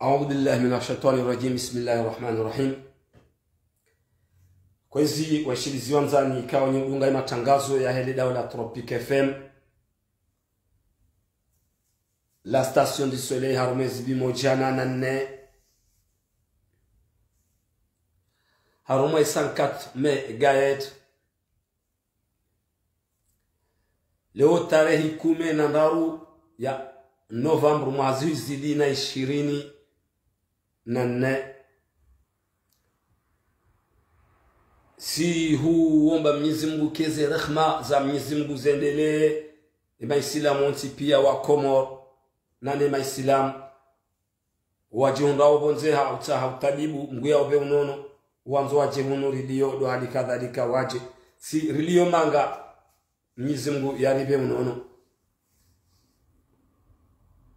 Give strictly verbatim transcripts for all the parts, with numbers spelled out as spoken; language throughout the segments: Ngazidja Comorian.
أعوذ بالله من الشيطان الرجيم. بسم الله الرحمن الرحيم. Kwezi washilizi wandzani ikao nyi udunga ye matangazo yahe le daula Tropic F M. La station du soleil harumwa ze bimo djana na nne. Harumwa ye cent quatre mégahertz. Leo tarehi kume na ndraru ya novembre mwaha zihwi zili na ishirini na nne. Si huomba Mwenyezi Mungu ke ze rehma za Mwenyezi Mungu zendelee, ye maisilamu wontsi pia wa Komori, na ne maisilamu wadjihundrao pvondze ha utsaha utabibu, Mngu ya upve unono, wandzo wadje hunu rilio, ndo hali kadhalika wadje. Si rilio manga, Mwenyezi Mungu ya ripve unono.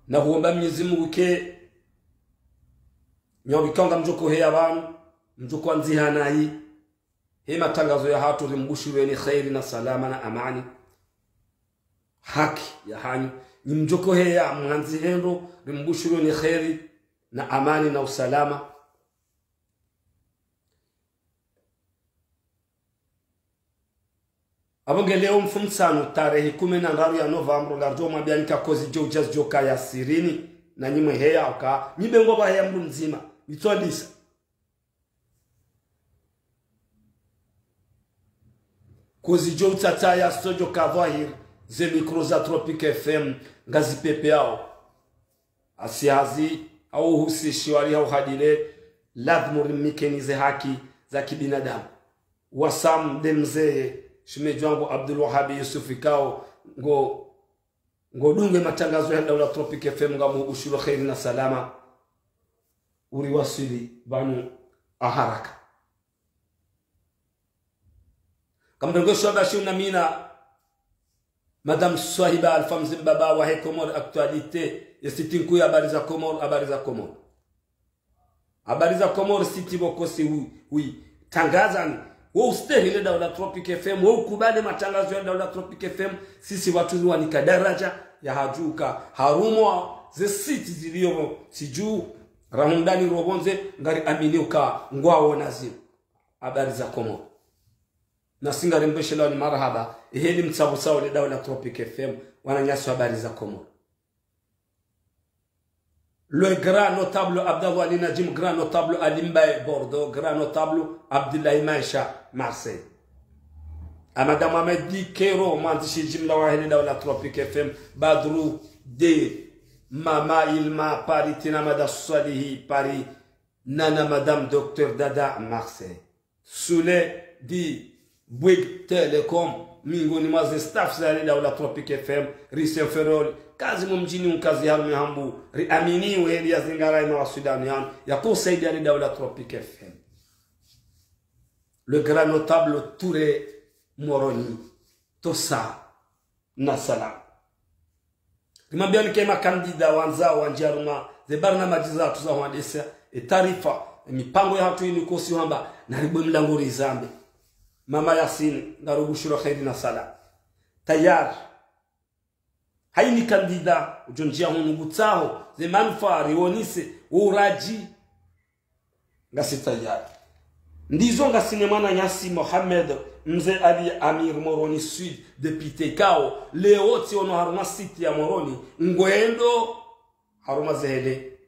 Na huomba Mwenyezi Mungu ke, nyi ikao ngamdjo uheya pvanu, mdjo andziha nayi, he matangazo yahatru rimbushureni kheri na salama na amani. Haki ya hanyu. Nyi mdjo uheya mwandzihe ndro, rimbushureni kheri na amani na usalama. Apvo nge leo mfumotsanu tarehi kume na ndraru ya novembre, ngaridjo mwambiani ka kozi djo udja zidjo kaya sirini, na nyi mweheya uka, mi be ngo pvaheya mndru mdzima, mi tso ndisa. Kozi djo utsatsa ya studio ka dhwahir, ze micro za Tropic F M ngazi pepeao. Asi hazi, hau husi shiwari hau hadile, ladhimu rimnikeni ze haki za kibinadamu. Wasam de mzeye, shemedji wangu Abdul Wahabi Yusuf ikao, ngo, ngo dunge matangazo ya daula Tropic F M, ngamubushuro kheri na salama. Uriwaswili pvanu ha haraka. Kamdongo shwaba shiuna mina, Madame Swahiba Alpha Mzimbaba wahe Comores Actualité, ye site nkuu ya Habari za Comores, Habari za Comores. Habari za Comores site pvoko si hu-, hui tangazani. Wo ustehi le daula Tropic F M, wo ukubali matangazo ya daula Tropic F M, sisi watru riwanika daraja ya hadju uka harumwa ze site zilio sidju, rahundani ro pvondze, ngari amini uka ngwaona zinu. Habari za Comores. Nasi ngari mbeshelewani marahaba, eheli mtsapvutsao le daula Tropic F M, wananyasi wa Habari za Comores. Le grand notable Abdallah Ali Najim, grand notable Ali Mbaye Bordeaux, grand notable Abdoulaye Maisha Marseille. Amada Mohamed Dikero, mwandzishi jimla wahe le daula Tropic F M, Badru de, Mama Ilma Paris, Tina Mada Swalihi Paris, Nana Madame Docteur Dada Marseille. Sule di Bouygues Telecom, miongoni mwa ze staff za le daula Tropic F M, Risen Ferol, kazi mumjini unkazi harumwa hambu, riamini uheli ya zingara ima wa Sudani yanu, ya kusaidia le daula Tropic F M. Le grand notable Touré Moroni, Tosa, na salam. Rimwambiani ke makandida wandzao wandjie harumwa ze barnamaji zatru za hwandesa, e taarifa, e mipango yahatru inu kosi hwamba, na ribwe mlango rizambe. Mama Yasin, ngarubushuro kheri na salam. Tayari. Haini kandida, udjo ndjia hunu ngutsaho, ze manufaa, rionese, wo uraji, ngasi tayari. Ndizo ngasi ne mwananyasi Mohamed Mze Ali Amir Moroni Sud, député ikao, leo tsi ono harumwa site ya Moroni, ngwendo harumwa zehele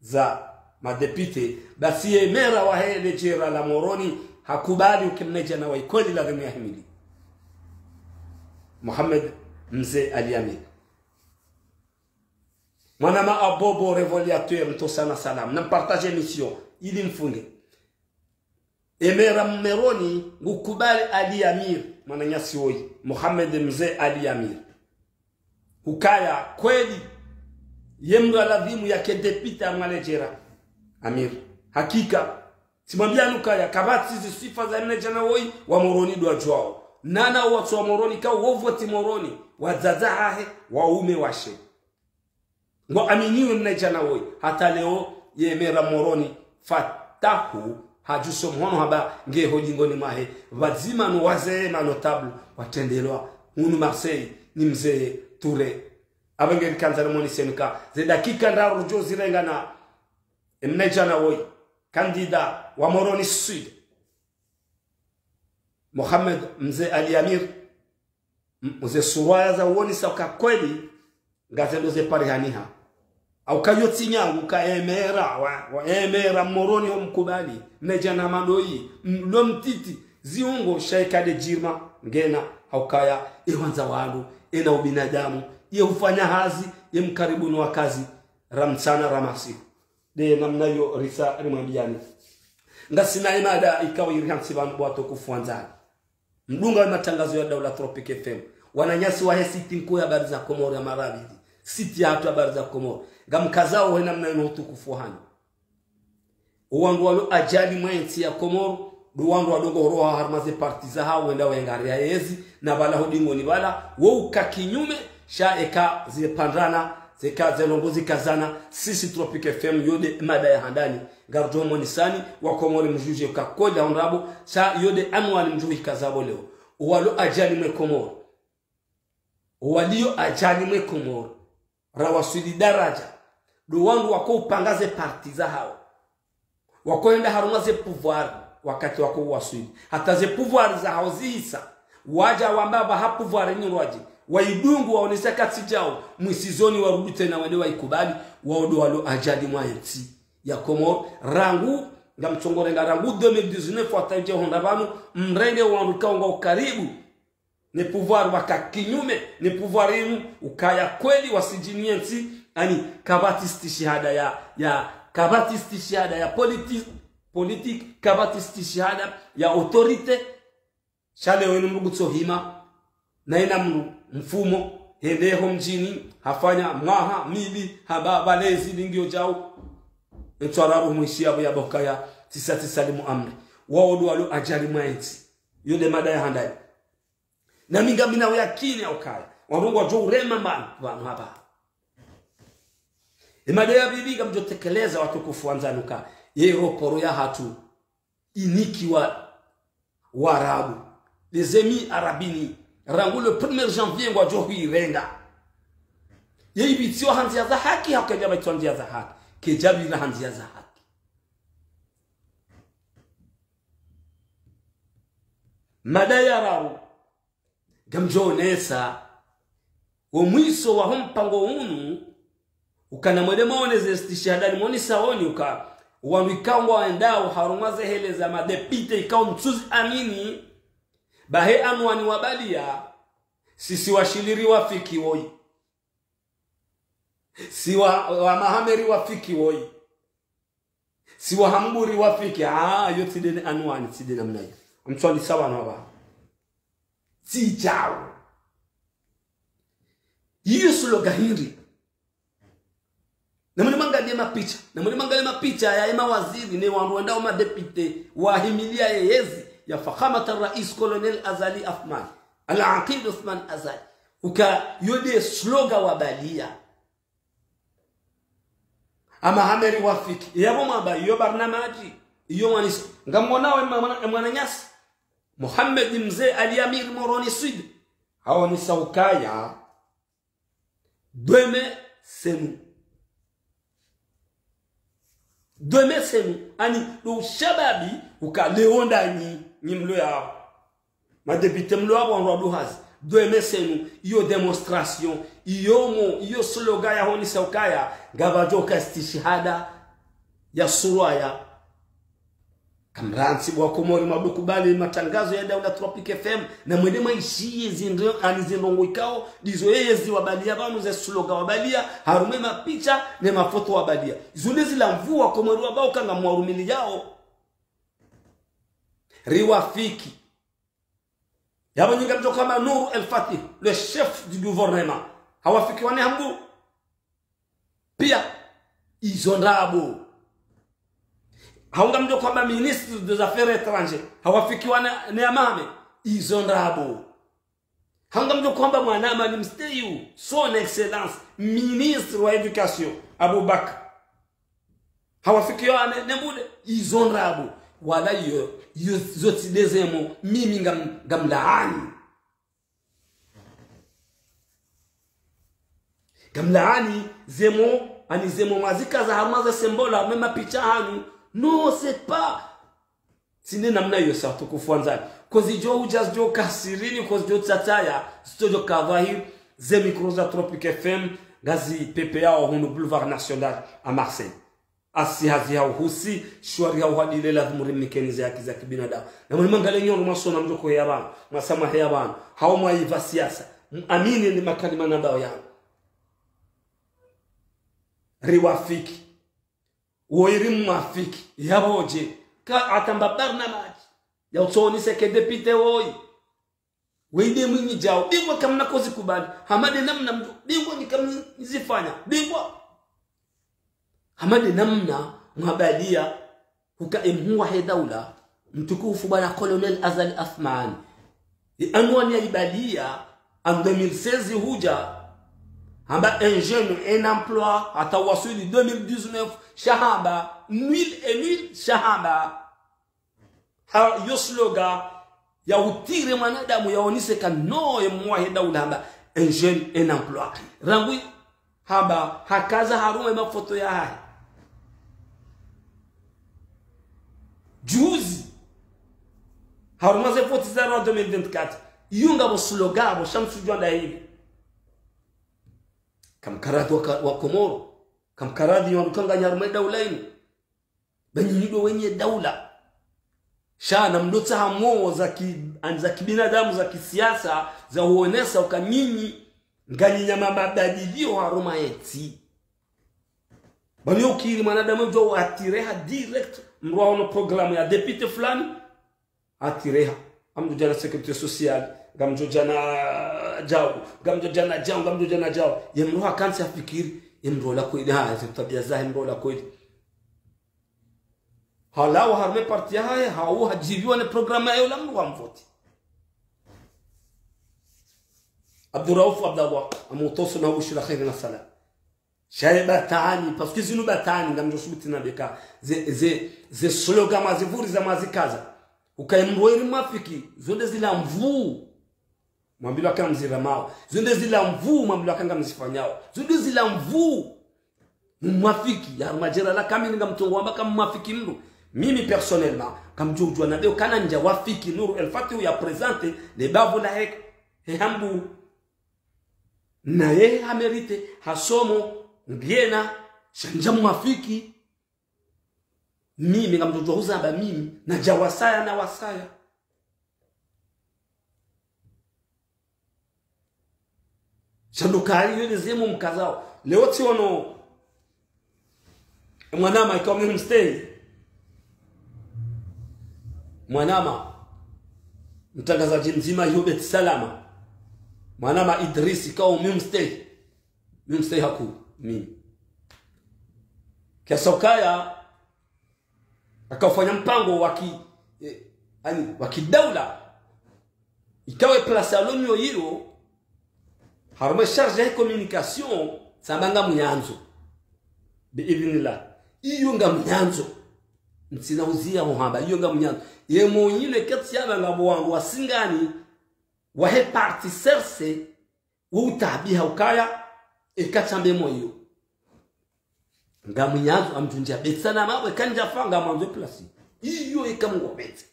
za madéputé, basi ye mera wahe le djera la Moroni, hakubali uke mnadjana wa ikweli ladhimu yahimili. Mohamed Mze Ali Amir. Mwanama Abobo Révélateur, Mtosa na salam. Na mpartage émission, ili mfunge. Emera Moroni, ngukubali Ali Amir, mwananyasi woyi, Mohamed Mze Ali Amir. Ukaya, kweli, ye mndru aladhimu yake député harumwa le djera. Amir. Hakika. Tsimwambiani ukaya, kapvatsi ze swifa za mnadjana woyi, wa Moroni ndo wadjuao. Nana watso wa Moroni, ka wo voti Moroni, wadzadze hahe, waume washe. Ngo aminiwe mnadjana woyi, hata leo ye mera Moroni Fatahu hadjuso mhono hamba nge ho dingoni mwahe, pvadzima no wazee ma notable watrendelwa hunu Marseille ni mzee Touré. Apvo nge rikandza rimwonese nika ze dakika ndraru djo zirengana Emnaidjana woyi, candidat wa Moroni Sud, Mohamed Mze Ali Amir, m-, ze surwaya za uonesa uka kweli, ngazendo ze parihaniha. Hauka yo tsi nyangu, uka emera, wa, wa emera Moroni ho mkubali, mnaidjana madoyi, m-, lo mtiti, ziungo, sha eka nde djirma, ngena, haukaya, ewandza wandru, ena ubinadamu, ye ufanya hazi, ye mkaribu no wakazi, ra mtsana, ra masiku. Nde namna iyo risa rimwambiyani. Ngasina emada ikao irihantsi pvanu bo watukufu wandzani. Mdungao ematrangazo ya Daula Tropic F M. Wananyasi wahe site nkuu ya habari za Komoro ya Marabidi. Site yahatru ya habari za Komoro. Ngamkazao he namna inu utukufu hanyu. Owandru walo ajali mwa entsi ya Komoro, ndo wandru wadungo horoha harumwa ze parti zahao wenda wengariya yezi, na pvala ho dingoni pvala, wo uka kinyume, sha eka zile pandrana, zeka ze ndrongoo zikazana, sisi Tropic F M, yo nde mada ya handani, ngarudjo monisani, wa Komoro mdjudje uka kweli hau ndrabo, sha yo nde anwani mdjo hikaza pvo leo. Owalo ajali mwe Komoro. Owalio ajali mwe Komoro. Rawaswili daraja. Ndo wandru wako upanga ze parti zahao. Wako enda harumwa ze pouvoir wakati wako uwaswili. Hata ze pouvoir zahao zihisa. Wadja wamba pvaha pouvoir nyurwadji. Waidungu waonesa katsi djao. Mwisizoni warudi tsena wende waikubali. Wao ndo walo ajali mwa entsi ya Komoro. Rangu, ngamtsongorenga rangu deux mille dix-neuf hata idje hondra pvanu. Mrenge wandru ikao ngwao karibu ne pouvoir waka kinyume ne pouvoir inu, ukaya kweli wasidjini entsi, ani kapvatsi stishihada ya, ya, kapvatsi stishihada ya politi-, politique, kapvatsi stishihada ya autorité. Sha leo inu mdru kutsohima, na ina mdru mfumo, hende ho mdjini, hafanya mwaha, mili, hamba pvale ezi lingio djao. Entsu araru mwishi yapvo yapvo kaya, tsisa tsisa limu amri. Wao ndo walo ajali mwa entsi. Yo nde mada ya handani. Na mi ngamina uyakini ya ukaya. Wandru ngwadjo urema mbani, pvanu hapva. Emada ya pvili ngamdjo tekeleza watukufu wandzani uka. Ye aéroport yahatru. Inikiwa Warabu. Les Émirats Arabes Unis. Rangu le premier janvier ngwadjo huirenga. Ye ipvitsiwa ha ndzia za haki, hau kedja pvitsiwa ha ndzia za haki. Kedja pvira ha ndzia za haki. Mada ya raru. Ngamdjo onesa, wo mwiso waho mpango unu, ukana mwende mwaone ze stishihada ni mwonisao ni uka, wandru ikao ngwao wendao harumwa ze hele za madepite ikao ntsuzi amini, bahe anwani wabaliya, sisi washiliri wafiki woyi. Si wa, wa Mahameri wafiki woyi. Si wa Hamburi wafiki, ah, yo tsi nde ne anwani, tsi nde namna iyo. Amtswali sawa no aba. Tsi djao. Iyo slogan hindri. Na mwende mwangalie mapicha. Na mwende mwangalie mapicha ya ema waziri, ne wandru wendao madepite, wahimilia ye yezi, ya Fakhamat al-Rais Colonel Azali Assoumani. Al-Aqid Assoumani Azali. Uka yo nde slogan wabaliya. Amahameri wafiki. Yapvo mwamba, iyo barnamaji, iyo mwanisa. Ngamwonao emwa-, mwana, mwananyasi. Mohamed Mze Ali Amir Moroni Sud. Haonesa ukaya. Demain, c'est nous. Demain, c'est nous. Ani, ndo ushababi, uka leo ndanyi, nyi mlo yapvo. Madepite mlo yapvo wandru wa duhazi. Demain c'est nous. Iyo démonstration. Iyo mo, iyo slogan yahonesa ukaya. Ngapvadjo ka stishihada ya surwaya. Kamrantsi bo wa Komori mwadokubali matrangazo ya Daula Tropic F M. Na mwende mwaishiye zindro, ani zindrongo ikao. Ndizo yeye ziwabaliya pvanu ze slogan wabaliya. Harumwa emapicha ne mafoto wabaliya. Izo nde zila mvu wa Komori wambao uka ngamwarumiliyao. Riwafiki. Yapvo nyi ngamdjo hamba Nour El Fath, le chef du gouvernement. Hawafikiwa ne Hamburi. Piya, izo ndrabo. Hau ngamdjo hamba ministre des affaires étrangères. Hawafikiwa ne, ne Amahame. Izo ndrabo. Hau ngamdjo hamba mwanama ni msteyu. Son Excellence, ministre wa éducation, Aboubacar. Hawafikiwa ne, ne mbude, izo ndrabo. Wala iyo, iyo, zo tsi nde zemo, mimi ngam-, ngamlaani. Ngamlaani zemo, Ani ze mo mwazikaza harumwa ze symbole, même mapicha hanyu. Non, c'est pas. Tsi nde namna iyo sa watukufu wandzani. Kozidjo udja zidjo kasirini, kozidjo tsataya, zitsodjo ka dhwahiri, ze micro za Tropic F M, ngazi pepeyao hunu Boulevard National à Marseille. Asi hazi hau husi, shwari hau hadile lazimu rimnikeni ze haki za kibinadamu. Na mwanimangale nyono mwasona mdjoko heya pvanu, mwasama heya pvanu, hau mwayiva siasa. M-, amini ndi makalima nambao yanu. Riwafiki. Woyi rimwafiki. Yapvo dje. Ka atamba barnamaji. Ya utsonise ke député woyi. Weyi nde mwinyi djao. Bingwa kamna kozikubali. Hama nde namna mdjo. Bingwa ni kamna zifanya. Bingwa. Hama nde namna mwabaliya. Huka emhuu wahe daula. Mtukufu bwana Colonel Azali Assoumani. Ye anwani ya ibaliya. En deux mille seize hudja. Hamba un jeune, un emploi. Hata waswili deux mille dix-neuf. Sha hamba. Nul et nul. Sha hamba. Ha, yo slogan ya utire mwanadamu ya onise ka no ye mwahe daula hamba un jeune, un emploi. Rangu hamba hakaza harumwa ye mafoto yahahe. Juzi, harumwa ze voti za roi deux mille vingt-quatre. Iyo ngapvo slogan, apvo shamsu djwanda hili. Kamkaradhi wa ka-, wa Komoro. Kamkaradhi yo wandru kanganya harumwa ye daula inu. Ba nyinyi ndo wenye daula. Sha namdotsaha mo za ki-, ani za kibinadamu, za kisiasa, za huonesa uka nyinyi, nganyi nyama mabadiliyo harumwa yentsi. Ba nyi ukiri mwanadamu djo watireha direct, mdru waono programme ya député fulani, atireha. Ngamdjo djana sécurité sociale, ngamdjo djana djau, ngamdjo djana djau, ngamdjo djana djau. Ye mdru hakantsi hafikiri, ye mdru ola kweli, ha, ze tabiya zahe mdru ola kweli. Halawa harumwa ye parti yahahe, hau hadjiviwa ne programme yahe ola mdru wa mvoti. Abdurauf Abdallah, amutoso na ushira kheri na salam. Sha ye batwani, parce que zinu batwani, ngamdjo subuti na beka, ze, ze, ze slogan mwazivuriza mwazikaza. Uka ye mdru woyi rimwafiki, zo nde zila mvuu. Mwambilwa ka mziramao. Zo nde zila mvuu, mwambilwa ka ngamzifanyao. Zo nde zila mvuu. Mumwafiki, ya harumwa djera la kamili ngamtongo wamba ka mumwafiki mdru. Mimi personnellement, kamdjo udjwa na deo kana ndja wafiki Nour El Fath ya présenter le bavu lahe, he hambu. Naye ha mérité, hasomo, ngena, sha ndja mwafiki. Mimi ngamdjo udjwa huzamba mimi, nadja wasaya na wasaya. Sha ndo kari yo nde ze mo mkazao. Leo tsiono. Mwanama ikao mimi mstehi. Mwanama. Mtrangazadji mdzima yo Beit Salam. Mwanama Idris ikao mimi mstehi. Mimi mstehi haku. Mimi. Kiasi ukaya. Haka ufanya mpango wa ki, eh, ani, wa kidaula. Ikao ye place yalo nayo iyo, harumwa ye chargé ya communication, tsamba ngamnyandzo. Bi idhnillah. Iyo ngamnyandzo. Ntsina uziya muhamba, iyo ngamnyandzo. Ye mo ile kati yaba ngapvo wandru wa singani, wahe parti C R C, wo utabiha ukaya, eka tsambe mo iyo. Ngamnyandzo ngamdjo ndja Beit Salam, eka ndjafa ngamwandzo e place. Iyo eka Mngu wapvendze.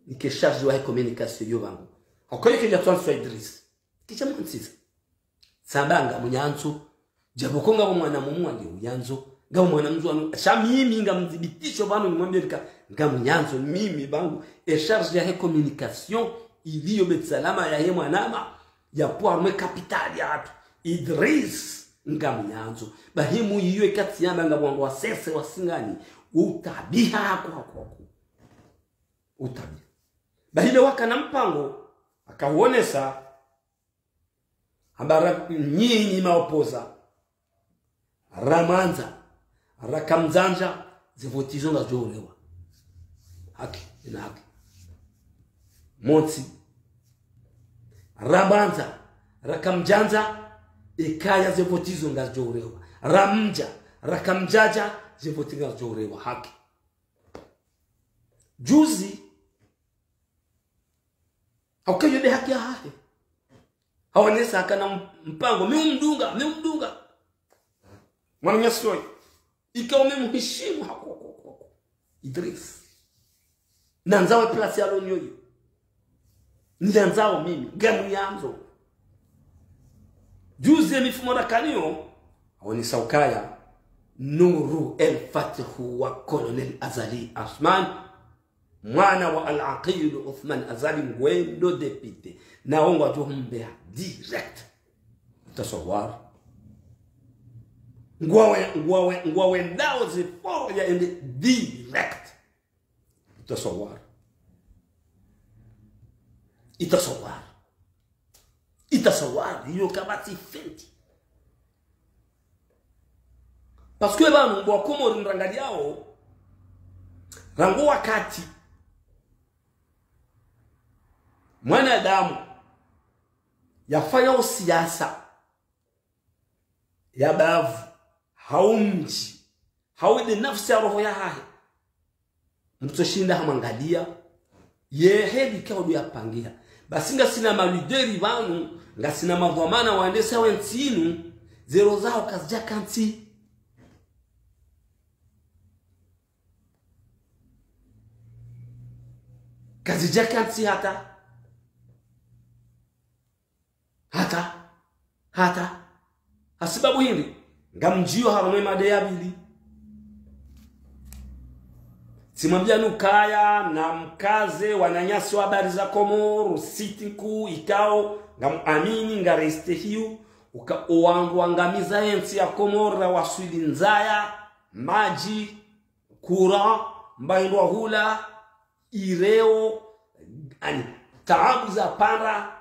Nike chargé wahe communication yo pvangu. Hako yeke ndja twanswa Idris. Kisha mwantsiza. Tsamba ngamnyandzo. Djabuko ngapvo mwana mumu wandje unyandzo. Ngapvo mwana mdzwanu. Sha mimi ngamdhibitisho pvanu nimwambie nika. Ngamnyandzo mimi pvangu. E chargé yahe communication. Iliyo Beit Salam yahe mwanama. Ya pvwa mwe capitale yahatru. Idris. Ngamnyandzo. Bahi mu iyo ikati yamba ngapvo wandru wa C R C wa singani. Utabiha hako hako hako. Utabiha. Bahi le wakana mpango. Haka uonesa. Hamba ra-, nyinyi maopoza. Ramwandza. Rakamdzandza. Ze voti zo ngazidjo urewa. Haki. Ina haki. Montsi. Ramwandza. Rakamdjandza. Ikaya ze voti zo ngazidjo urewa. Ramdja. Rakamdjadja. Ze voti ngazidjo urewa. Haki. Juzi. Hauka iyo nde haki yahahe. Haonesa hakana m-, mpango. Mi umdunga, mi umdunga. Mwananyasi oyi. Ika ume muhishimu hako, hako, hako. Idris. Nandzao e place yalo nyoyo. Niyandzao mimi. Ngamu yandzo. Juzi ye mifumo rakanayo. Awonesa ukaya. Nuru El Fathu wa Colonel Azali Assoumani. Mwana wa Al-Aqil Uthman Azali ngwendo député. Na wo ngwadjo humbeha direct. Utasawar. Ngwawe, ngwawe, ngwawendao ziforo ya ende direct. Utasawar. Itasawar. Itasawar. Iyo kapvatsi fenti. Parce que pvanu mbo wa Komori mrangaliyao, rangu wakati mwanadamu yafanya usiasa, ya bavu, hau mdji, hau inde nafsi ya roho yahahe. Mtso shinda hamwangaliya, ye heli ikao ndo yapangiha. Basi ngasina malideri pvanu, ngasina madhwamana wandesa we ntsi inu, ze roho zaho kazidjakantsi. Kazidjakantsi hata. Hata. Hata. Hasibabu hindri. Ngamdjiyo harumwa e mada ya pvili. Tsimwambiyani ukaya namkaze wananyasi wa Habari za Komori, site nkuu ikao, ngamuamini, ngarestehiyo, uka owandru wangamiza yentsi ya Komori rawaswili ndzaya, madji, courant, mba hindru wa hula, ireo, ani, taabu za pvandza,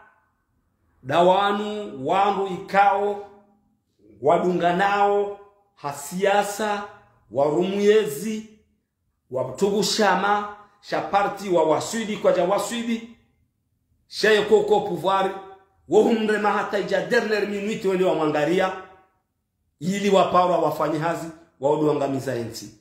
nda wanu, wandru ikao, wadunganao, ha siasa, warumu yezi, watugu shama, sha parti, wawaswili, kwadjawaswili, sha ye koko pouvoir, wo humrema hata idja dernière minute wende wamwangaliya, ili waparwa wafanye hazi, wao ndo wangamiza yentsi.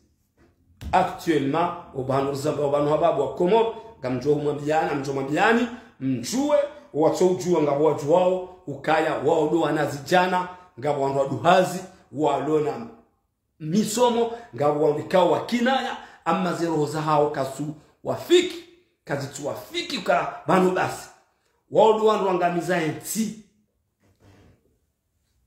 Actuellement, opvanu rizamba, opvanu hababu wa Komori, ngamdjo humwambiyani, ngamdjo mwambiyani, mdjuwe, watso udjuwa ngapvo wadjuwao, ukaya, wao ndo wanazidjana, ngapvo wandru wa duhazi, walona misomo, ngapvo wandru ikao wakinaya, amma ze roho zahao kaziwafiki, kazitsuwafiki uka pvanu basi. Wao ndo wandru wangamiza yentsi.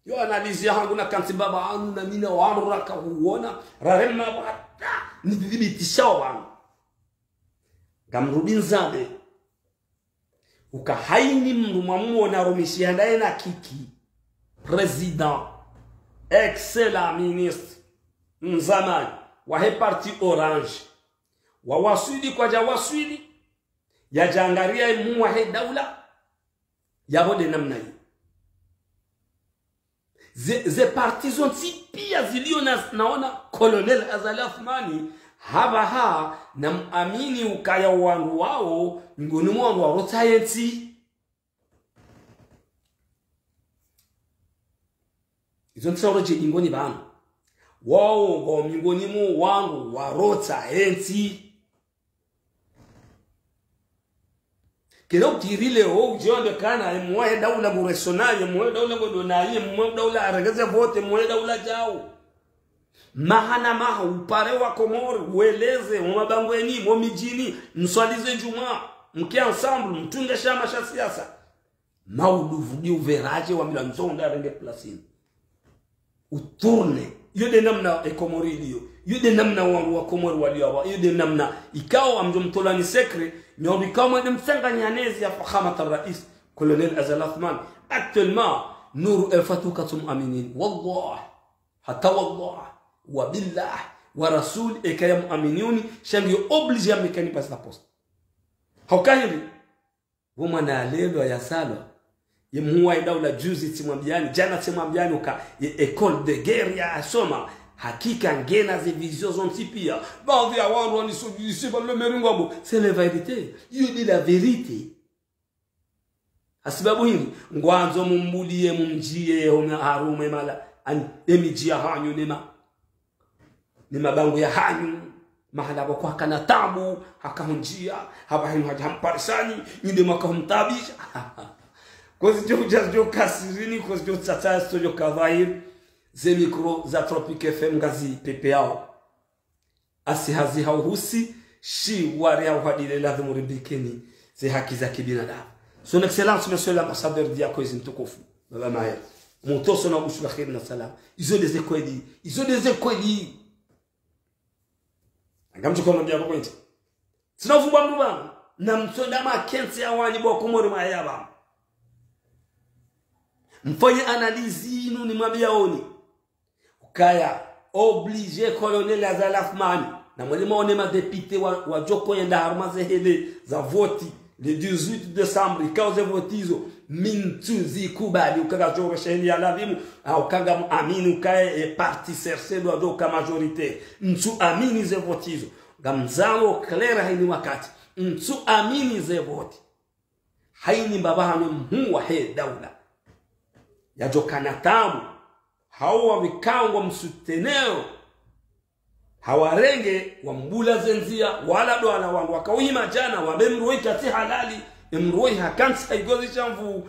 Yo analyse yahangu nakantsi mbapvanu na mi na wandru raka huona, rarema pvwata, nidhibitishao pvanu. Ngamrudi nizambe. Uka haini mndru mwamuona rumishi handa yena kiki. Président, excellent ministre, mzamani, wahe parti Orange. Wawaswili kwadjawaswili, yadjangariya imu wahe daula, yapvo nde namna iyo. Ze, ze parti zontsi piya ziliyo na, naona Colonel Azali Assoumani, hapvaha namuamini ukaya wandru wao, ngoni mwa wandru warotsa yentsi. Izo ntsi sauro dje dingoni pvanu. Wao ngo mingoni mwa wandru warotsa yentsi. Kila utiri leo, udjo wambe kana, emwahe daula ngureso naye, emwahe daula ngodo naye, emwahe daula aregeze vote, emwahe daula djao. Maha na maha, upare wa Komori, ueleze, mo mabangweni, mo midjini, mswalize djumwa, mke ensemble, mtunge shama sha siasa. Maudu vudi uveraje wa mila nzonda renge plasini. Utourne. Iyo nde namna e Komori iliyo. Iyo nde namna wandru wa Komori waliyo apva. Iyo nde namna ikao ngamdjo mtolani secret. Nyo ikao mwende mtsanganyanezi ya fakhamat rais, Colonel Azali Assoumani. Actuellement, Nuru El Fathu katsu muaminini. Wallah. Hata wallah. Wa billah. Wa rasul, eka ya muaminiyuni, sha ngiyo obligé ya mekani pasi la poste. Hauka hindri. Wo mwana yalelwa yasalwa. Ye mhuu wa idaula juzi tsimwambiyani, djana tsimwambiyani uka ye école de guerre yasoma. Hakika ngena ze vision zontsi piya. Baadhwi ya wandru wanisodisi pvalo meringo abo. C'est la vérité. Iyo nde la vérité. Hasibabu hindri, ngwandzo mumbuliye mumdjiye, home harumwa emala, ani, emidji yahanyu nema. Ne mabangu yahanyu, mahala pvoko hakana tabu, hakahundjiya, hapvahanu hadja hamparisani, nyi nde mwakahumtabisha. Kozi djo udja djo kasirini, kozi djo tsatsa, sto djo ka dhwahiri. Ze micro za Tropic F M ngazi pepeyao. Asi hazi hauhusi, shi wari hauhadile lazimu ribikeni ze haki za kibinadamu. Son Excellence, Monsieur l'Ambassadeur Diakoezi mtukufu, Baba Maher. Mtoso na ushula kheri na salama. Izo ndeze kweli, izo ndeze kweli. Anga mdru kono bia kwa kwenti. Tsina ufumbwa mdru pvanu, na mtsonda makentsi ya wani bo Komori mwa ya pvanu. Mfanye analyse inu nimwambiaoni. Ukaya, obligé Colonel Azali Assoumani. Na mwele mwaone ma députés wa, wadjo koyenda harumwa ze hele za voti, le dix-huit décembre, ikao ze voti izo, mi ntsu zikubali, uka ngadjo resha heli ya lazimu, au uka ngamu amini, ukaya e parti C R C ndo wadjo ka majorité. Ntsu amini ze voti izo. Ngamzao clair haini wakati. Ntsu amini ze voti. Haini mbaba hanu mhuu wahe daula. Yadjo kana tabu. Hau wawikao ngwa msoutenir. Hawarenge, wambula ze ndzia, wala ndo wala wandru wakauhima djana, wambe mdru woyi katsi halali, e mdru woyi hakantsi haigozi sha mvu.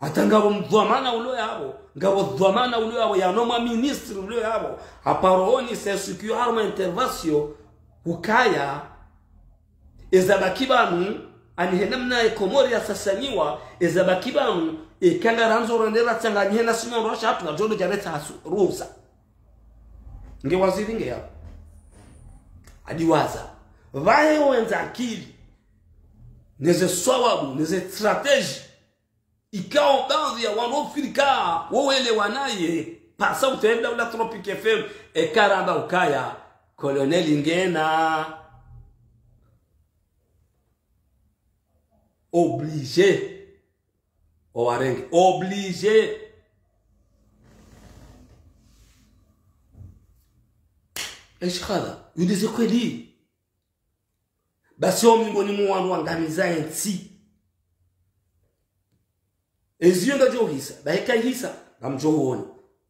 Hata ngapvo mdhwamana ulo yapvo, ngapvo dhwamana ulo yapvo, yano mwa ministre ulo yapvo. Haparoni sesukiyo harumwa intervention, ukaya, eza baki pvanu, ani he namna e Komori ya sasanyiwa, eza baki pvanu, eka ngarandzo rende ratsanganyihe na sino rosha hatu ngadjo ndo djaretsa hasu, ruhusa. Nge waziri nge yapvo. Hadi waza. Pvahe wendza akili. Neze swawabu, neze stratégie. Ikao baadhwi ya wandru Afrika, wo welewana ye. Pasa utenda ula Tropic F M, eka ramba ukaya, Colonel ngena. Obligé. Wawarenge. Obligé. Eshi khala, yo ndeze kweli. Basi o mingoni mwa wandru wangamiza entsi. Eziyo ngazidjo hisa, ba eka ihisa, ngamdjo huona.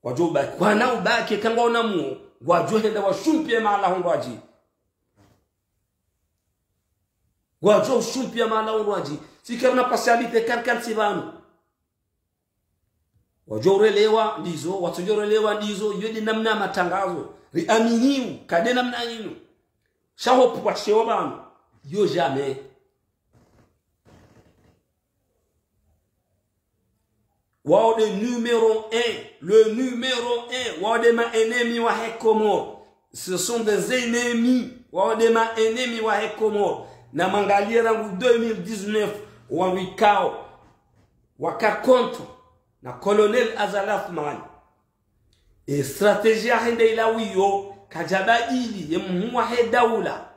Kwadjo ubaki, kwana ubaki, eka ngwaona muo, ngwadjo henda washumpie mahala hundru wadji. Ngwadjo ushumpia mahala hundru wadji. Tsi karina partialité, karikantsi pvanu. Wadjo urelewa ndizo, watsodjo urelewa ndizo, yo nde namna ya matangazo. Riaminiu, ka nde namna inu. Sha ho pvwa sheo pvanu. Yo jamais. Wao nde numéro un, le numéro un, wao nde ma ennemis wahe Komori. Ce sont des ennemis, wao nde ma ennemis wahe Komori. Na mwangalie rangu deux mille dix-neuf, wawikao, waka contre, na Colonel Azali Assoumani. E stratégie yahe nde ila wiyo, kadjabadili, ye mhuu wahe daula.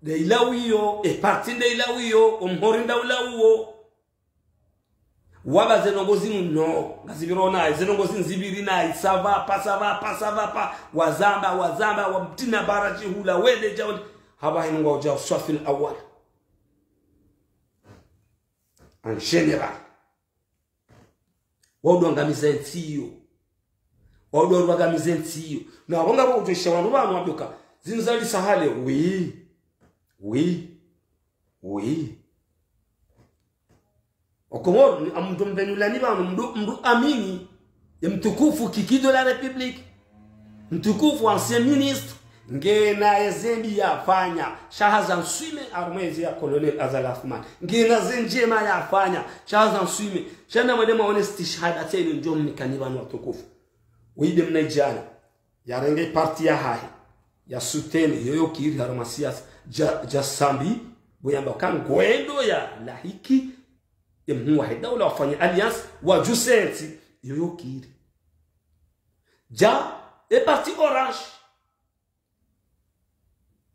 Nde ila wiyo, e parti nde ila wiyo, o mhori nda ula uwo. Wamba ze ndrongoo zinu no, ngazipvirao nayi, ze ndrongoo zinu zipviri nayi, ça va pas, ça va pas, ça va pas, wazamba, wazamba, wamtrina bara shihula, wende dja wende. Hapvaha inu ngwadjo uswafil awal. En général. Wao ndo wangamiza entsi iyo. Wao ndo wangamiza entsi iyo. Na wanga bo kutwesha wandru pvanu wambe uka. Zinu zalisa hale. Oui. Oui. Oui. O Komori, ni amdru mbenulani pvanu, mdru, mdru amini. Ye mtukufu Kiki de la République. Mtukufu ancien ministre. Ngena ezembi yafanya. Sha haza nswime harumwa ezi ya Colonel Azali Assoumani. Ngena ze ndjema yafanya. Sha haza nswime. Sha na mwende mwaone stishahada tsenu ndjo mnikani pvanu watukufu. Wide mna idjana. Yarenge parti yahahe. Ya soutenir. Yoyo kiri harumwa siasa. Dja, dja sambi. Bo yamba ka ngwendo ya lahiki. Ye mhuu wahe daula wafanya alliance. Wadjuse entsi. Yoyo kiri. Dja. E parti Orange.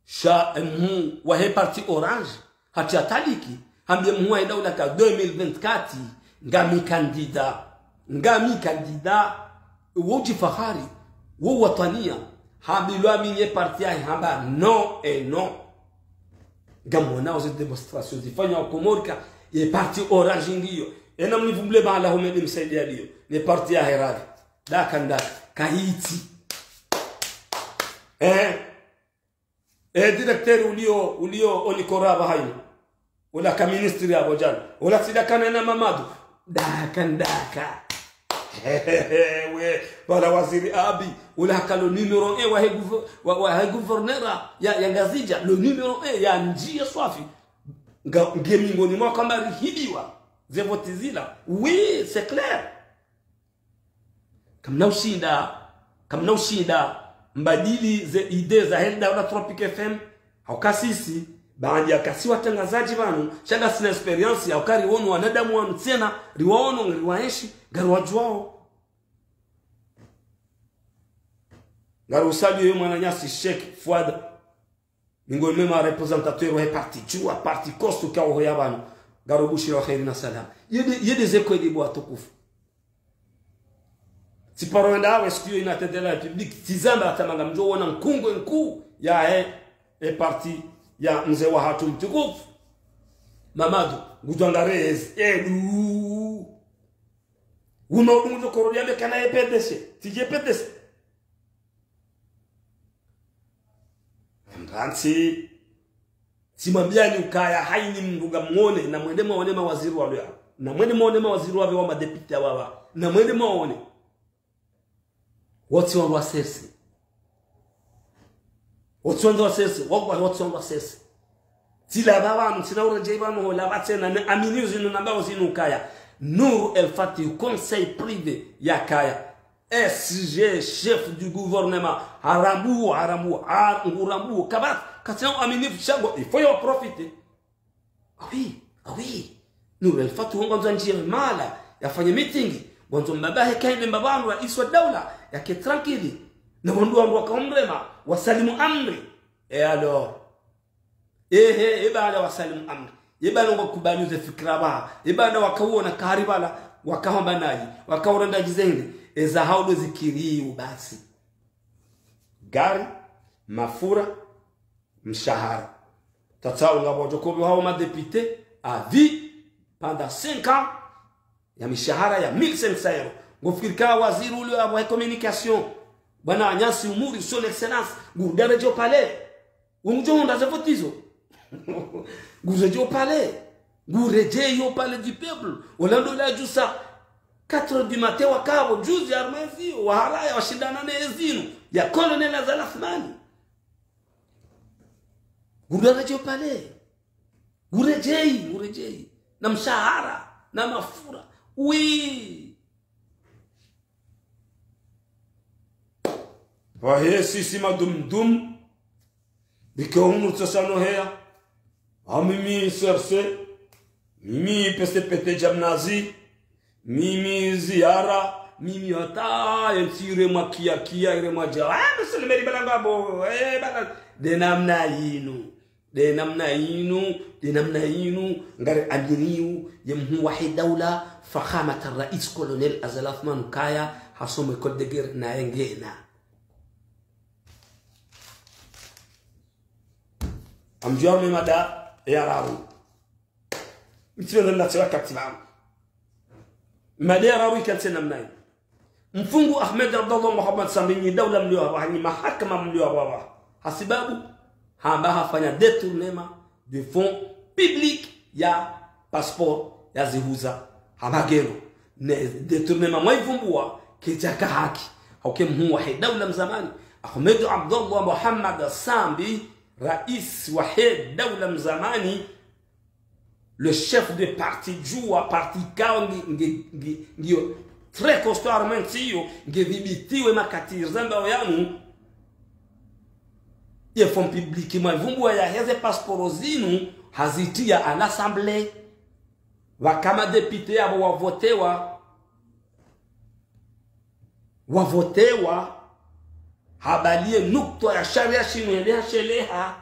Sha, e mhuu wahe parti Orange, hata taliki, hambie mhuu wahe daula ka deux mille vingt-quatre, ngami candidat, ngami candidat, wo djifahari, wo watwania, hambilwa mi ye parti yahe, hamba non et non. Ngamwonao ze démonstration zifanywa o Komori ka, ye parti Orange ngiyo, ena mnivumbule mahala Houmed Msaidie aliyo, ne parti yahe ravi. Ndaka ndaka, kahitsi. Eh? Eh, directeur uliyo, uliyo onikora pvahanu. Ula ka ministre yapvo djana. Ula tsi ndaka na ena Mamadou. Ndaka ndaka. We, pvala waziri Abi, ule haka le numéro un wahe gouver-, wa, wahe gouverneur ya, ya Ngazidja, le numéro un ya ndjiya swafi. Nga, nge mingoni mwa kwamba rihibiwa ze voti zila. Oui, c'est clair. Kamna ushinda, kamna ushinda, mbadili ze idée zahe daula Tropic F M, hauka sisi, baanda ya kasi watrangazadji pvanu, sha ngasina expérience, hauka riwono wanadamu wanu tsena, riwaono, ngariwaenshi, ngariwadjuwao. Ngari usaluer yo mwananyasi Sheikh Fouad, mingoni mwa ma représentateur wahe parti Juwa, parti Kosto ka oho ya pvanu, ngaro bushira wa kheri na salama. Yede, yede ze kweli bo watukufu. Tsiparo wenda awe siku yo ina tête de la République, tsizamba hata manga mdjo wona nkungwe nkuu yahe, e parti ya mze wahatru mtukufu. Mamadu, ngudjwanga rezi, edu. Wuma udungu zo korodi ya mekana ye P D C, tije P D C. Mrantsi, tsimwambiani ukaya haini mndru ngamwone, na mwende mwaone mawaziri walo ya. Na mwende mwaone mawaziri wapve wa madepite wawa. Na mwende mwaone. Wotsi wandru wa serse. Wotsi wandru wa serse. Wallahi wotsi wandru wa serse. Tsila pvapvanu, tsina uredjei pvanu, hola pvatsena, ne amini zinu nambao zinu ukaya. Nour El Fath, conseil privé ya kaya. S G, chef du gouvernement, harambu, harambu, ha-, ngurambu, kabat, katsina uaminifu sha ngo, il faut yo profiter. Ah oui, ah oui. Nour El Fath ngwandzo ndjiye mala, yafanye meeting, ngwandzo mbaba he kaende mbaba wandru raisi wa daula, yake tranquille. Na wandru wandru waka umrema, wasalimu amri. Et alors ? Ehe, e baanda wasalimu amri. E baanda ngwakubali ze fikira ba. E baanda wakawona kari pvala, wakahamba nayi, wakawona ndadji zende, eza hao ndo zikiriyo basi. Gari, mafura, mshahara. Tatsao ngapvo wadjo kopvi hao madepite, à vie, pendant cinq ans, ya mishahara ya mille cinq cents euros. Ngofikiri ka waziri ule wa communication, bwana Nyasi Umuri, son excellence, ngudjo redjei o palais. Ngudjo hundra ze voti zo. Ngudjo redjei o palais. Ngudjo redjei o palais du peuple. Olando la jusa quatre heures du matin wakapvo, juzi armezi, waharaya, washindana ne ezinu. Ya Colonel Azali Assoumani. Ngudjo redjei o palais. Nguredjei, nguredjei. Na mshahara, na mafura. Oui. Wahe sisi madumdum. Bike hunu tsosano heya. A mimi serse. Mimi peste pete djamnazi. Mimi ziara. Mimi hata yentsi iremwa kiya kiya iremwa dja. Ah, monsieur le maire, balanga bo. Eh, bala. De namna yinu. De namna yinu, de namna yinu, ngari aminiyo, ye mhuu wahe daula, Fakhamat Rais Colonel Azali Assoumani kaya, hasoma école de guerre na yengena. Amdjuwa me mada ya raru. Mtsi wena na tsewa katiba. Mada ya raru ikantsi namna yi. Mfungu Ahmed Abdallah Mohamed Sambi nyi daula mlio hapvo, hanyi mahakama mlio hapvo. Hasibabu, hamba hafanya détournement de fonds publics ya passeport ya zihuza ha magendo. Ne détournement mwaivumbuwa kedjaka haki. Hauka mhuu wahe daula mzamani, Ahmed Abdallah Mohamed Sambi, rais wahe daula mzamani, le chef de parti Juwa, parti ikao ngi, ngi, ngi, ngiyo très costaud harumwa entsi iyo, nge dhibitiwa makati zambao yanu, ye fonds publics mwaivumbuwa yaheze passeport zinu, hazitriya à l'Assemblée. Pvaka madepite yapvo wavotewa. Wavotewa, habaliye nukta ya sharia shinu yende hasheleha.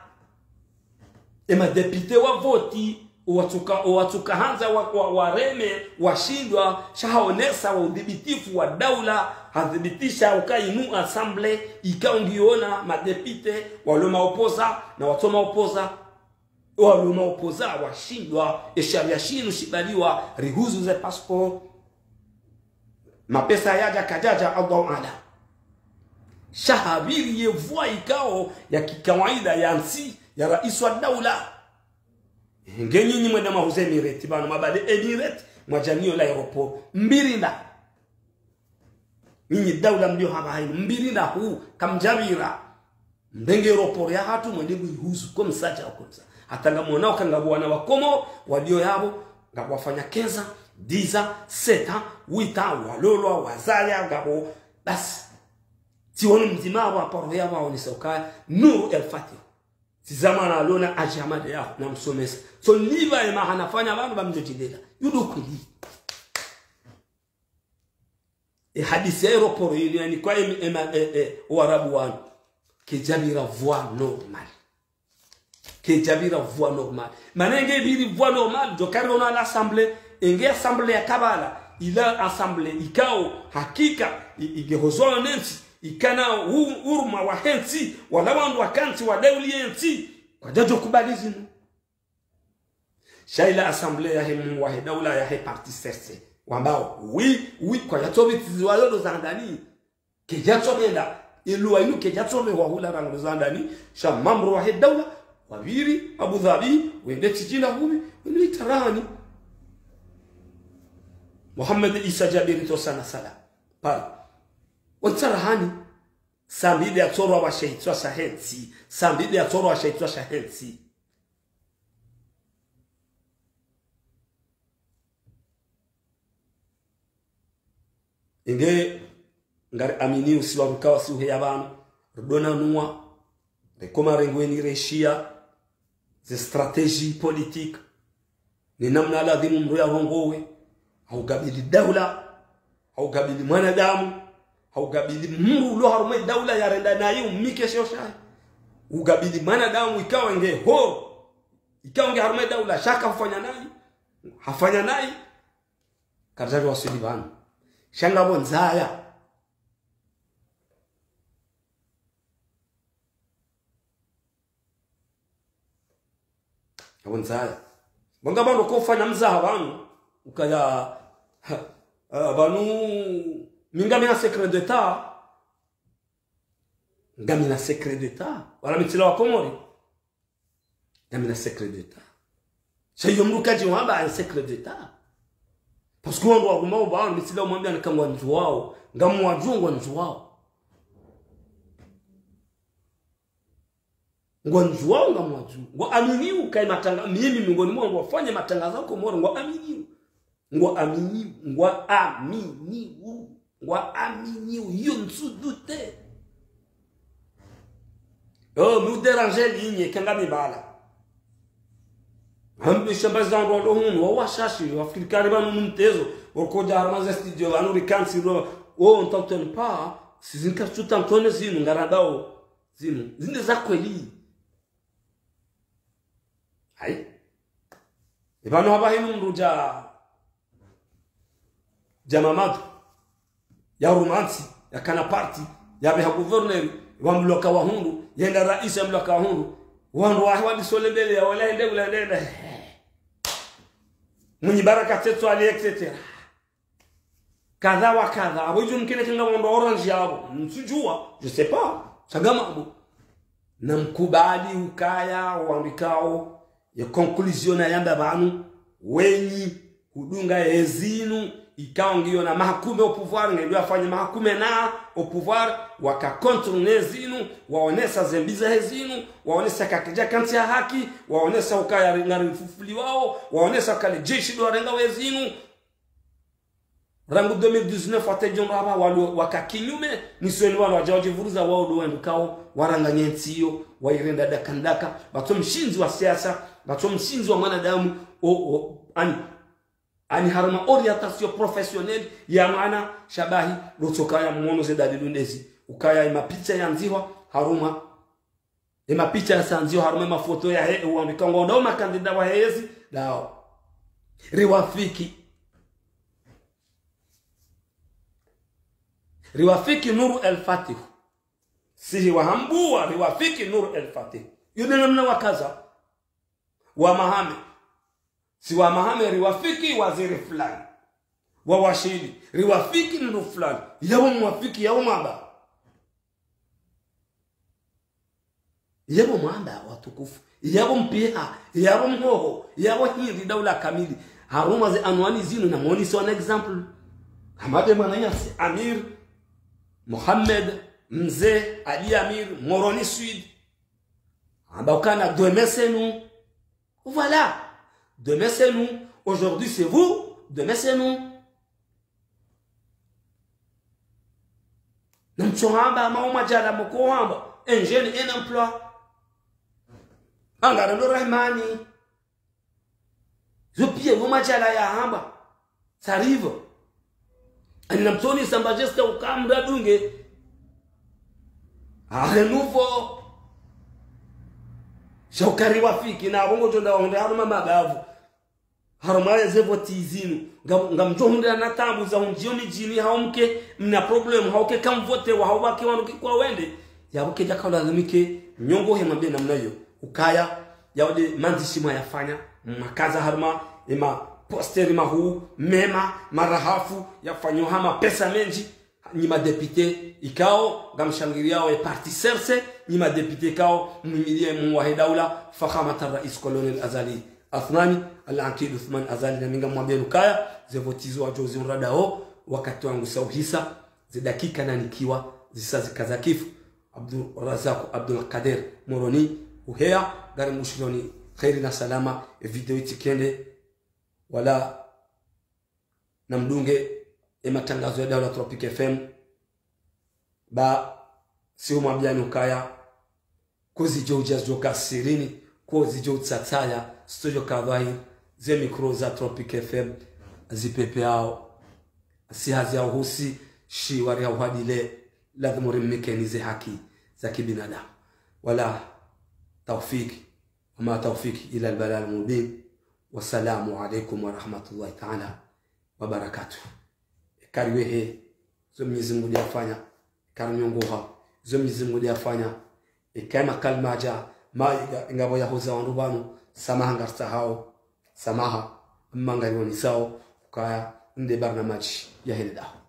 E madepite wavoti, owatsuka, owatsuka handza wa, wa, wareme, washindwa, sha haonesa wa udhibitifu wa daula, hadhibitisha uka inu assemblée, ikao ngiyo na madepite, walo maopoza, na watso maopoza. Walo maopoza washindwa, e sharia shinu shibaliwa, rihuzu ze passeport. Mapesa yadja kadjadja, Allahu a'lam. Sha hapviri ye voie ikao ya kikawaida ya ntsi ya rais wa daula. Nge nyinyi mwenda mwahuze Emirates, pvanu mabale Emirates, mwadjaniyo l'aéroport. Mbiri nda. Nyinyi daula mlio hapva hayinu, mbili na hu, kamdjapvira. Mrenge aéroport yahatru, mwende mwihuzu, comme ça, dja, comme ça. Hata ngamwona uka ngapvo wana wa Komori, walio yapvo, ngapvo wafanya quinze ans, dix ans, sept ans, huit ans, walolwa, wazaya, ngapvo, basi. Tsi wonu mdzima apvo, aparo yapvo, waonesa ukaya, Nour El Fath. Tsi zamana alona Hadji Hamada yaho, namsomesa. So niba ema hanafanya pvanu pvamdjo djilela. Yudo kweli. E hadisi ya aéroport yinu, yaani kwa em-, ema-, e, e, Warabu wanu. Kedjapvira voie normale. Kedjapvira voie normale. Mana nge pviri voie normale, djo kari ona l'Assemblée, enge Assemblée ya kabala, ila Assemblée ikao, hakika, i-, igehozwa ne ntsi, ikana u-, uruma wahe ntsi, wala wandru waka ntsi, wadeuliye ntsi, kwadjadjo kubali zinu. Sha ila Assemblée yahe mu-, wahe daula yahe parti C R C. Wambao, oui, oui, kwadjatso pvitsiziwa yodo za handani. Kedjatso henda, e loi yinu kedjatso mehwa hula rangu za handani, sha mambo wahe daula, wapviri, Abu Dhabi, wende tijina hubi, wende itarahani. Mohamed Issa Djabiri to sana sala. Pala. Wantsarahani. Sambi de atsorwa wa shehitswa shahe ntsi. Sambi de atsorwa wa shehitswa shahe ntsi. Inge ngari amini usiwa rukawa si uheya pvanu, rudona nuwa, rekoma rengweni reshiya, ze stratégie politique, ni namna ladhimu mndru yarongowe, haukabili daula, haukabili mwanadamu, haukabili mndru ulo harumwa daula yarenda nayi umike sheo shahe. Ukabili mwanadamu ikawa nge ho, ikawa nge harumwa daula sha ka hufanya nayi, hafanya nayi, karidjali waswili pvanu. Sha ngapvo ndzaya. Ngapvo ndzaya. Bo ngapvo ndo kofanya mzaha pvanu, ukaya, ha, ha, pvanu, mi ngamina secret d'État. Ngamina secret d'État. Wala mi tsi la wa Komori. Ngamina secret d'État. Sha iyo mndru kadji wamba un secret d'État. Parce que wandru waruma uba, mi tsi la umwambia nika ngwandzo wao. Ngamwadju ngwandzo wao. Ngwandzo wao ngamwadju. Ngwa amini ukaye matanga-, mimi miongoni mwa ngwafanye matangazo Komori, ngwa amini. Ngwa amini, ngwa amini u. Ngwa amini u, iyo ntsu doute. Oh, mi u déranger linye, kanga mi bala. Hambi shamba za ndo ndo hunu, wa washashi, wa fikiri kari pvanu mtezo, wa kodja harumwa ze studio, pvanu rikantsi ro, oh, on t'entend pas, si zinka tu t'entends zinu, ngarandao, zinu, zinde za kweli. Hayi. Ipvanu hapva hinu mndru dja, dja Mamadu. Ya rumantsi, ya kana parti, ya pveha gouverneur, wa mloka wa hundru, yenda raisi ya mloka wa hundru. Wandru wahe wandisole mbele ya wala hende ula hende hende. Mwinyi Baraka Tsetso Ali, et cetera. Kadha wa kadha. Apvo idjo mkine kinga wandru wa Orange yapvo. Ntsudjuwa. Je sais pas. Shangama apvo. Namkubali ukaya wandikao ye conclusion nayamba pvanu. Wenyi hudunga yezinu. Ikao ngiyo na mahakume au pouvoir. Nge ngiyo afanye mahakume na au pouvoir. Waka contrôler zinu. Waonesa zembi zahe zinu. Waonesa kakidja kantsi ya haki. Waonesa ukaya ngari mfufuli wao. Waonesa kale jeshi ndo warenga wezinu. Rangu deux mille dix-neuf hata idjo ndo apva walo waka kinyume, ni sweli walo wadja wadjivuruza wao ndo wandikao, waranganye ntsi iyo, wairenda daka ndaka, pvatso mshindzi wa siasa, pvatso mshindzi wa mwanadamu, o, o, ani, ani harumwa orientation professionnelle ya mwana, shabahi, lotsoka ya mwono ze dalilu ndezi, ukaya imapicha yandzihwa, harumwa emapicha yasandziwa harumwa emafoto yahe, wandikao ngwao ndo makandida wahe yezi, dao. Riwafiki. Riwafiki Nour El Fath. Sihi wahambuwa, riwafiki Nour El Fath. Yule namna wakaza. Wa Mahame. Si wa Mahame riwafiki waziri fulani. Wa Washili. Riwafiki mndru fulani. Yapvo mwafiki, yapvo mwamba. Yapvo mwamba watukufu. Yapvo mpiha. Yapvo mhoho. Yapvo hindri daula kamili. Harumwa ze anwani zinu namwonese un exemple. Hamade mwananyasi, Amir. Mohamed Mze Ali Amir, Moroni Sud. Amba ukana demain c'est nous. Voilà. Demain c'est nous. Aujourd'hui c'est vous. Demain c'est nous. Namtsohamba, mauma djala moko hamba. Un jeune, un emploi. Angara lo Rahmani. Zo piya wo madjala ya hamba. Ça arrive. Ani namtsoni samba geste uka mdru adunge. Arre nouveau. Sha ukari wafiki na bongo djonda wahundre harumwa mabavu. Harumwa ze voti zinu. Nga, ngamdjo hundra na tabu za hundjiyo midjini hau mke mna problème hau ke kamvotewa hau wake wanu ke kwa wende. Yapvo kedja kaulazimike nyongo hema be namna yo. Ukaya, yao de mandzishi mwayafanya, makaza harumwa, ema posteri mahuu, mema, marahafu, yafanyo ha mapesa mendji, nyi madepite, ikao, ngamshangiriyao e parti C R C, nyi madepite ikao, mwimiliye mhuu wahe daula, Fakhamat Rais Colonel Azali Assoumani, Al-Aqid Assoumani Azali, na mi ngamwambieni ukaya, ze voti zo wadjo zihundra dao, wakati wangu sa uhisa, ze dakika nanikiwa, zisa zikaza kifu. Abdul Razak Abdul Kader Moroni, uheya, ngari mbushironi kheri na salama, e video itsikende, wala namdunge e matangazo ya daula Tropic F M, ba si humwambiani ukaya, ko zidjo udja zidjo ka sirini, ko zidjo utsatsaya, zidjo ka dhwahiri, ze mikro za Tropic F M, zipepe hao, si hazi ya uhusi, shi wari ya uhadile, ladhimu rimnikeni ze haki za kibinadamu. Wala taufiki, wama taufiki ila albalagh almubin. Wassalamu alaikum warahmatullahi taala wabarakatuh. Ekari wehe, zo Mwenyezi Mungu ndiyafanya, ekari nyongoha, zo Mwenyezi Mungu ndiyafanya, eka ema kalima dja, ma inga, ingapvo yahoza wandru pvanu, samaha ngaritsahao, samaha, amma ngarionisao, ukaya, nde barnamaji ya hele daho.